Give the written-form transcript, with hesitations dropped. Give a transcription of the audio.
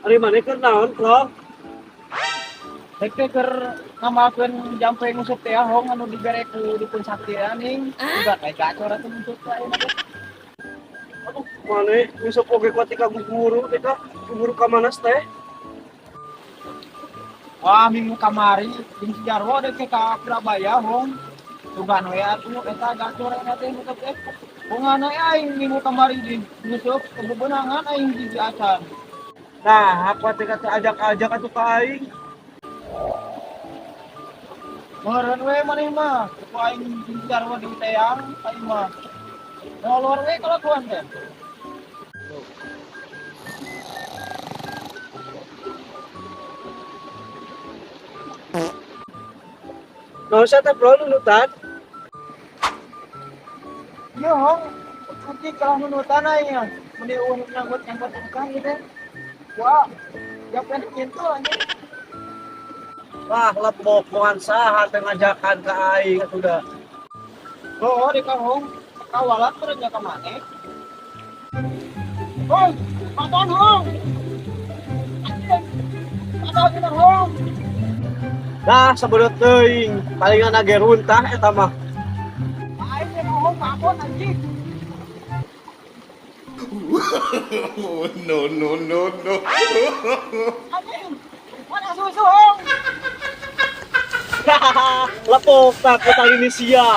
Ari maneh keur naon, Klong? Rek teh keur ngamalkeun jampe nguseup teh, Hong, anu dibere ku dukun sakti ning. Juga kayak gacor atuh nguseup teh ayeuna teh. Aduh, maneh nguseup oge kuat ka guru teh ka? Guru ka mana teh? Wah, minggu kamari jeung si Jarwo dek ka Surabaya, Hong. Sugan we atuh eta gacor ayeuna teh nguseup teh. Bungana aing minggu kamari di nguseup kebebenangan aing di acan. Nah, aku teh kata ajak-ajak atuh ka aing. Meureun we maneh mah, ku aing jeung Jarwo di teang aing mah. Molor we kalakuan teh. Naon sia teh, Bro, nunutan? Iya, Hong, nanti kalau nunutan aing ya, meni eueuh nyanggot-nyanggot bukan gitu. Wah, ya pengen pintu anjing. Wah, lepok moan saha teh ngajakan ka aing atuh da. Oh, di ka Hong, kawalan meureun nya ka maneh. Hong, maton Hong. Anjing. Maton kita Hong. Nah, sabeut teuing, palingan age runtah eta mah. Aing teh Hong maton anjing. No, no, no, no. Anjing. Mana susu Hong? Lepok takut tali sia.